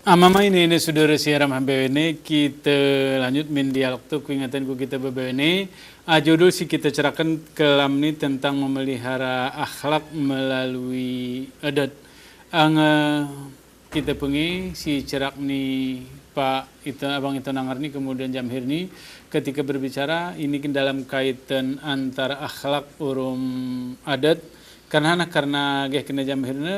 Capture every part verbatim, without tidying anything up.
Amay-amay, ini, ini sodara siaran hambawene, kita lanjut main dialog tu, kuingetan ku kita bebene, a, judul si kita cerakan kelam ini tentang memelihara akhlak melalui adat. Ang, eh, kita pengge si cerak ini, Pak, Ito, Abang Ito Nangar ini, kemudian Jamhir ini, ketika berbicara, ini dalam kaitan antara akhlak urum adat, karena, karena geh kena Jamhir ini,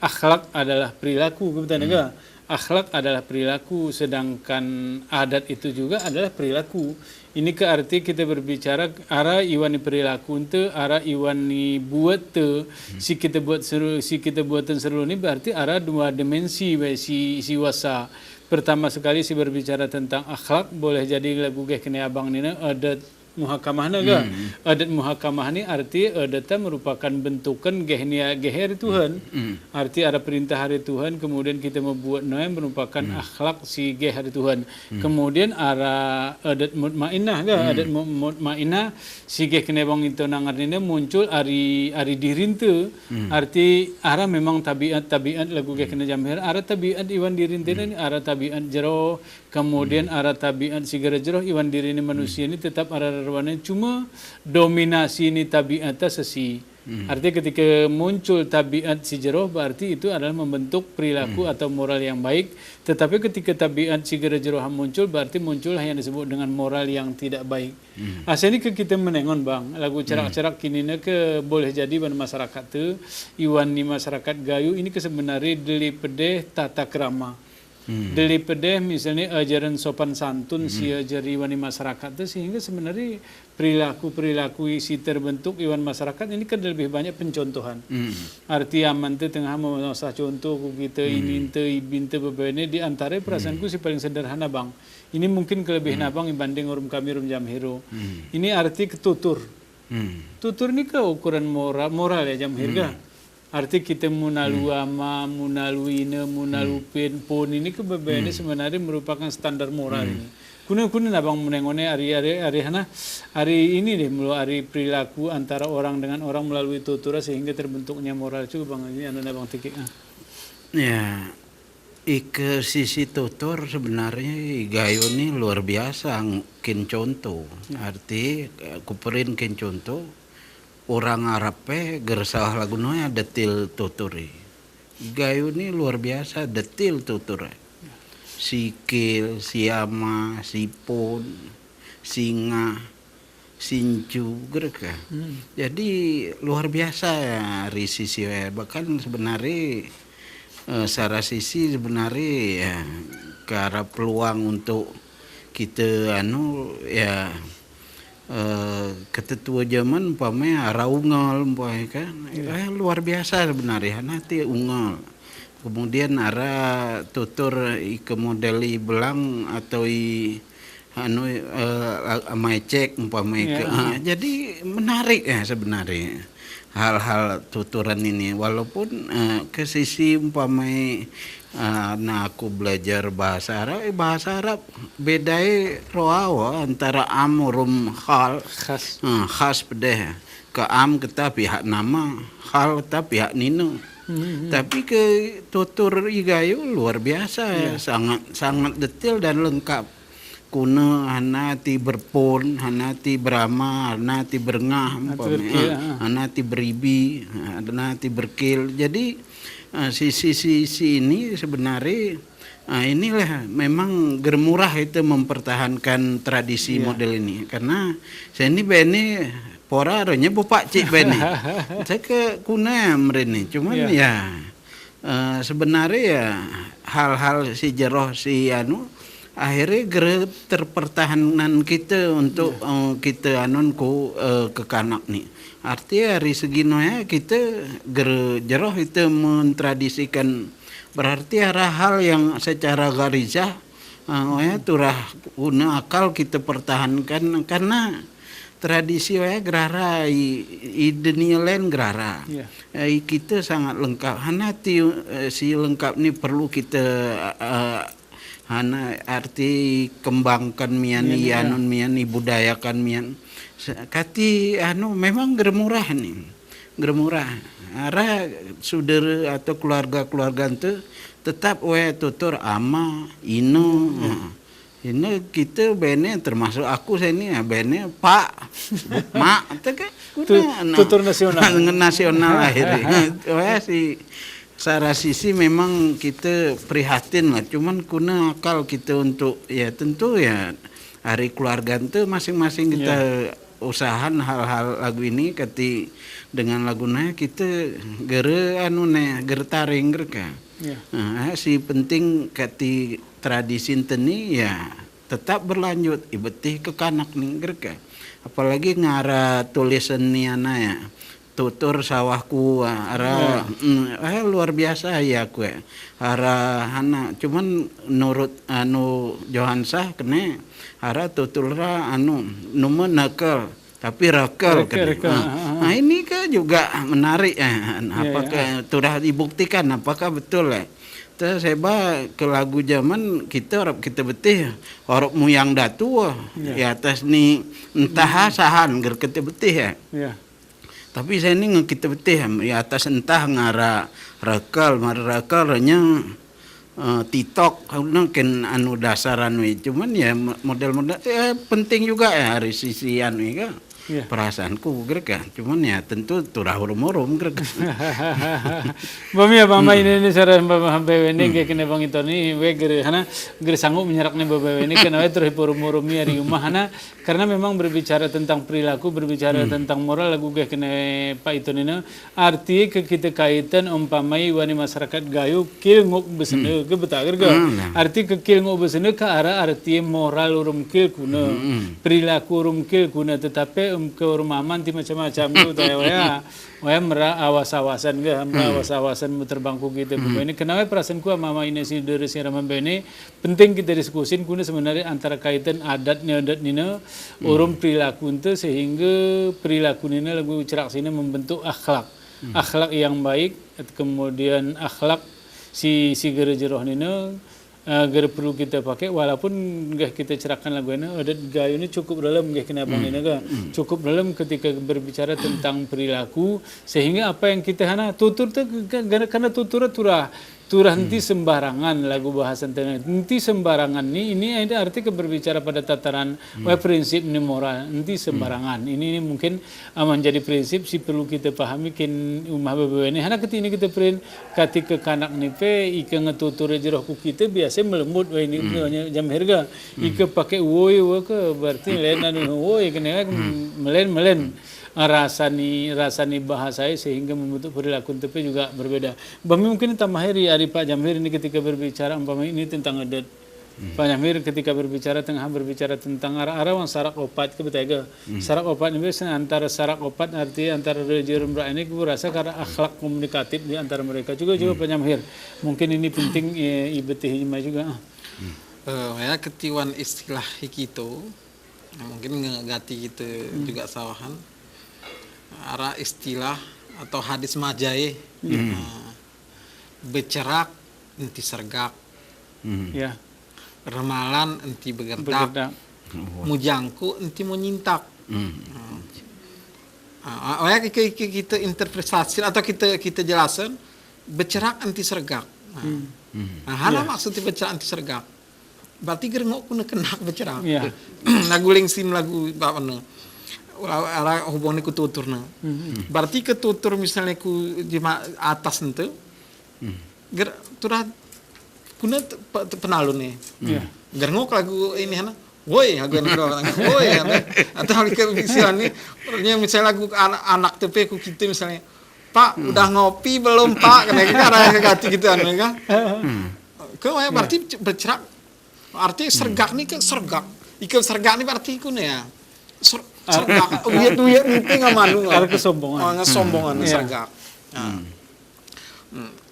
akhlak adalah perilaku, gitu, kan, hmm, ga? Akhlak adalah perilaku, sedangkan adat itu juga adalah perilaku. Ini ke arti kita berbicara ara iwan ni perilaku ente, ara iwan ni buat te, hmm, si kita buat seru, si kita buatan seru ini berarti ara dua dimensi, we, si, si wasa. Pertama sekali si berbicara tentang akhlak, boleh jadi lagu geh kena abang ini, adat muhakamah na ga. Hmm. Adat muhakamah ini arti adat ta merupakan bentukan geh ni, geh ari Tuhan. Hmm. Arti ara perintah ari Tuhan, kemudian kita membuat noe merupakan, hmm, akhlak si geh ari Tuhan. Hmm. Kemudian ara adat mutmainnah ga, hmm, adat mu-, mutmainnah si geh kena Abang Ito Nangar ini muncul ari, ari diri ente. Hmm. Arti ara memang tabiat, tabiat lagu geh, hmm, kena Jamhir, ara tabiat iwan diri ente, hmm, ini ara tabiat jero, kemudian, hmm, ara tabiat si gera jero iwan diri ini manusia, hmm, ini tetap ara rerwane, cuma dominasi ini tabiat ta sesi. Hmm. Arti ketika muncul tabiat si jero, berarti itu adalah membentuk perilaku, hmm, atau moral yang baik. Tetapi ketika tabiat si gera jero ha muncul, berarti muncul yang disebut dengan moral yang tidak baik. Hmm. Asal ini ke kita menengon, Bang, lagu, hmm, cerak-cerak kini ini ke boleh jadi iwan masyarakat te, iwan ni masyarakat Gayo ini ke sebenarnya deli pedeh tata krama. Hmm. Deli pedeh, misalnya, ajaran sopan santun, hmm, si ajari iwan ni masyarakat te, sehingga sebenarnya perilaku-perilaku si terbentuk iwan masyarakat ini kan lebih banyak pencontohan. Hmm. Arti aman te tengah memasak contoh ku kita, hmm, ini ente, ibi ente, bebene, di antara perasaanku, hmm, si paling sederhana, Bang. Ini mungkin kelebihan, hmm, abang ibanding urum kami, urum Jamhir. Hmm. Ini arti ke tutur. Hmm. Tutur ini ke ukuran moral, moral ya, Jamhir, hmm, ga? Arti kita munalu, hmm, ama, munalu ine, munalu, hmm, pin, pon ini ke bebene, hmm, sebenarnya merupakan standar moral, hmm, ini. Kuna, kuna abang menengone ari, ari, ari hana, ari ini deh, mulu ari perilaku antara orang dengan orang melalui tutur sehingga terbentuknya moral. Coba, Bang, ini anu abang tikik, ah. Ya, ike sisi tutur sebenarnya i Gayo ini luar biasa, ng-, kin contoh. Ya. Arti, eh, kuperin kin contoh, orang Arab e gersah lagu noya detil tutur i. I Gayo ini luar biasa detil tutur e. Si kil, si ama, si pon, si ngah, si ncu, gereka. Hmm. Jadi luar biasa ya, ari sisi, eh, bahkan sebenarnya, eh, secara sisi sebenarnya ya, ke arah peluang untuk kita, anu, ya, eh, ketetua zaman umpamanya ara ungel umpamanya kan. Iya. Eh, luar biasa sebenarnya, hana ti ungel. Kemudian ara tutur ike model i belang atau i anu, eh, a-, ama ecek umpamanya ke. Iya. Ah, jadi menarik ya sebenarnya hal-hal tuturan ini. Walaupun, eh, ke sisi umpamanya, eh, na aku belajar bahasa Arab, eh, bahasa Arab bedae roa wa antara am urum khas. Khas. Eh, khas pedeh. Ke am kita pihak nama, khas kita pihak nina. Hmm, hmm. Tapi ke tutur i Gayo luar biasa, iya, sangat, sangat detil dan lengkap. Kuna hana ti berpon, hana ti berama, hana ti berengah, hana ti umpamanya, berkil, ah, ah, hana ti beribi, hana ti berkil. Jadi, eh, sisi, sisi ini sebenarnya, eh, inilah memang germurah itu mempertahankan tradisi, iya, model ini. Karena saya ini bene pora ronya bupakcik bene. Saya ke kuna mereni. Cuman, iya, ya, eh, sebenarnya ya, hal-hal si jeroh si anu, akhirnya gere terpertahanan kita untuk, iya, eh, kita anun ku, eh, kekanak ni. Arti ari segi noya kita gere jeroh itu mentradisikan, berarti ada hal yang secara garizah, eh, oya turah guna akal kita pertahankan karena tradisi oya gerara i, i deni len gerara. Iya. Eh, i kita sangat lengkap. Hana ti, eh, si lengkap ni perlu kita, eh, hana arti kembangkan mian, iya, i, iya, anun mian, i budayakan mian. Se-, kati anu memang germurah ni. Germurah. Ara sudara atau keluarga-keluarga ente tetap wé tutur ama, ine. Ine kita bene termasuk aku seni, ya, bene pak, mak, itu kan. Tu-, kuna tutur nasional. Nasional akhirnya. Wé si Secara sisi memang kita prihatin lah, cuman kuna akal kita untuk, ya, tentu, ya, ari keluarga ente masing-masing kita usahan hal-hal lagu ini, kati dengan lagu ne kita gere anu ne, gere taring gere ka. Nah, si penting kati tradisi ente ni, ya, tetap berlanjut, ibetih ke kanak ni gere ka. Apalagi ngara tulisan ni ana, ya. Tutur sawahku, ara, mm, eh, luar biasa ya kue. Ara hana, cuman nurut anu Johansa kene, ara tutur ra anu, numa nekel, tapi rekel kene. Nah, ini ke juga menarik, eh, apakah turah dibuktikan, apakah betul, eh. Terus seba ke lagu zaman kita, arap kita betih, arap muyang datu, ya, atas ni entah sahan, ger kita betih, ya. Tapi saya ni ngekita betih, ya, atas entah ngara rekel, mara rekel, renya, eh, TikTok, anu ken anu dasar anu, cuman ya mo-, model-model, eh, penting juga ya dari sisi anu, ya. Perasaanku gere ka, cuman ya tentu turah urum-urum gere ka. Bami ya, bama ini, ini sara bama hampe wé ni, gere kene bang itu ni, wé gere hana, gere sanggup menyerak ni baba wé ni, kena wé turah urum-urum ya di rumah hana, Karena memang berbicara tentang perilaku, berbicara tentang moral, lagu geh kene Pak Itun ini, arti ke kita kaitan umpamai wani masyarakat Gayo, kil ngok besene, ke betager ke. Arti ke kil ngok besene ke ara arti moral urum kil kuna, perilaku urum kil kuna, tetapi em, ke urum aman ti macam-macam ke, betah ya, waya. Waya mera awas-awasan ke, mera awas-awasan muter bangku kita. Ini kenapa perasaanku ama-ama ini si dari si ramah ini, Penting kita diskusin, kuna sebenarnya antara kaitan adat ne, adat nine, urum perilaku ente, sehingga perilaku nine lagu cerak sine membentuk akhlak. Akhlak yang baik, kemudian akhlak si, si gere jeroh nine, eh, gere perlu kita pakai, walaupun geh kita cerakkan lagu ini, adat Gayo ini cukup dalam geh kena bang nine ke. Cukup dalam ketika berbicara tentang perilaku, sehingga apa yang kita hana tutur te, ke-, ke-, karena tutur turah Turah enti sembarangan lagu bahasa ente, enti sembarangan ni, ini ada arti ke berbicara pada tataran, wah, prinsip ni moral, enti sembarangan. Ini, ini mungkin, ah, menjadi prinsip si perlu kita pahami kin umah bebe ini. Hana keti ini kita perin, kati ke kanak ni pe, ika ngetutur jeroh ku kita biasa melembut, wah, ini, jamhir ga. Ika pakai woi, woi ke, berarti len anu woi, kena melen, melen. Ah, rasa ni, rasa ni bahasa sehingga membentuk perilaku ente pe juga berbeda. Bami mungkin tamahiri ari Pak Jamhir ini ketika berbicara umpama ini tentang adat. Pak Jamhir ketika berbicara tengah berbicara tentang ara-ara wan sarak opat ke betah ga. Sarak opat ini biasa antara sarak opat arti antara raja rum ini ku rasa karena akhlak komunikatif di antara mereka juga, juga Pak Jamhir. Mungkin ini penting, eh, ibetih ima juga. Eh, ya ketiwan istilah ikito. Nah, mungkin nge-, gati kita juga sawahan. Ara istilah atau hadis majae. Nah, becerak enti sergak. Ya. Remalan enti begerdak. Begerdak. Mujangku enti monyintak. Nah. Ah, ah, oh ya, kita, kita, kita interpretasi atau kita, kita jelasin, becerak enti sergak. Nah. Nah, hana maksud becerak enti sergak. Berarti gerengok kuna kenak becerak. Iya. Lagu lengsin lagu bapa ne. Ara hubungan ku tutur ne. Berarti ke tutur misalnya ku jema atas ente. Ger turah kuna te-, pe-, te-, penalun ne. Iya. Gerengok lagu ini hana. Woi, aku yang gerengok. Woi, hana. Atau ke misalnya, misalnya lagu anak, anak tepe ku kita misalnya. Pak, udah ngopi belum, Pak? Kena kita arah kati gitu, anu, kan? Ke, wah, berarti becerak. Arti sergak ni ke sergak. Ika sergak ni berarti kuna ya. Ser-, sergak. Uyat-uyat ni pe ngamanu. Ada kesombongan. Oh, ngesombongan sergak. Nah.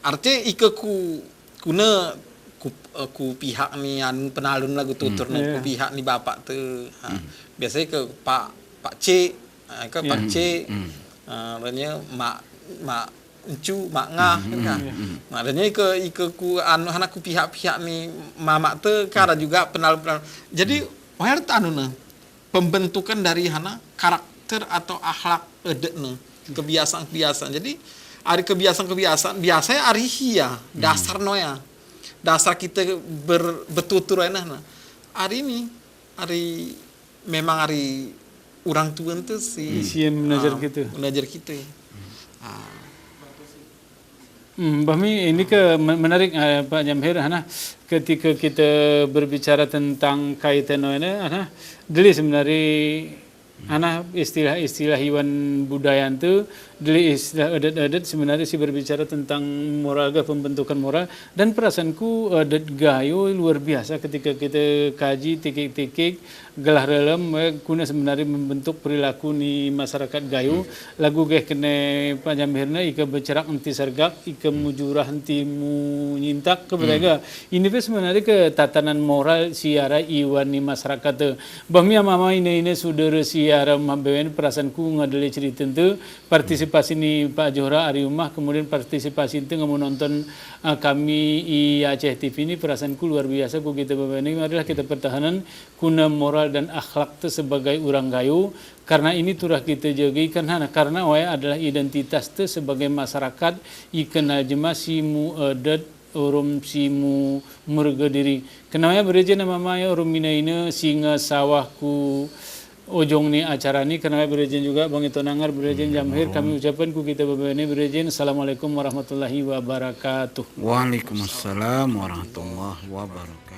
Arti ika ku, kuna ku, eh, ku pihak ni anu penalun lagu tutur ne, ku pihak ni bapak te. Ha. Biasanya ke Pak, Pak C, ah, ke Pak C, ah, adanya Mak, Mak Encu, Mak Ngah, kan. Nah, adanya ika, ika ku anu hana ku pihak-pihak ni mamak te, kan ada juga penalun-penalun. Jadi, wayar anu ne, pembentukan dari hana karakter atau akhlak adat ne, kebiasaan-kebiasaan. Jadi, ari kebiasaan-kebiasaan, biasanya ari hia, dasar no ya. dasar kita ber-, bertutur aja, nah. Ari ini, ari, memang ari orang tua ente si, si yang mengajar kita. Mengajar kita. Ah. Hmm, Bah Mi, ini ke men-, menarik, eh, Pak Jamhir, hana, ketika kita berbicara tentang kaitan ini, hana, dili sebenarnya, hana, istilah-istilah iwan budaya ente, dili istilah adat-adat sebenarnya si berbicara tentang moral, ke pembentukan moral, dan perasaanku, eh, adat gayo luar biasa ketika kita kaji tikik-tikik, gelah relem, eh, kuna sebenarnya membentuk perilaku ni masarakat gayo. Hmm. Lagu geh kene Pak Jamhir ne, ika becerak enti sergak, ika mujurah enti munyintak, ke, hmm, betega. Ini pe sebenarnya ke tatanan moral si ara iwan ni masarakat te. Bah Mi, ama-ama, ine-ine sudara si ara mabewen, perasaanku ngedeli cerita ente, partisipasi ni Pak Johra ari umah, kemudian partisipasi ente ngemunonton, eh, kami i Aceh T V ini, perasaanku luar biasa, ku kita bebewen ini adalah kita pertahanan, kuna moral dan akhlak te sebagai orang gayo, karena ini turah kita jagi, karena, karena wayah adalah identitas te sebagai masarakat, ikenal jema si mu adat, orom si mu merga diri. Kena wayah berejen ama-ama ya, orom ine-ine, singa, sawah, ku ojong ni acara ni, kena wayah berejen juga Bang Ito Nangar, berejen Jamhir, kami ucapan ku kita bebewen ini berejen, Assalamualaikum warahmatullahi wabarakatuh. Waalaikumsalam warahmatullahi wabarakatuh.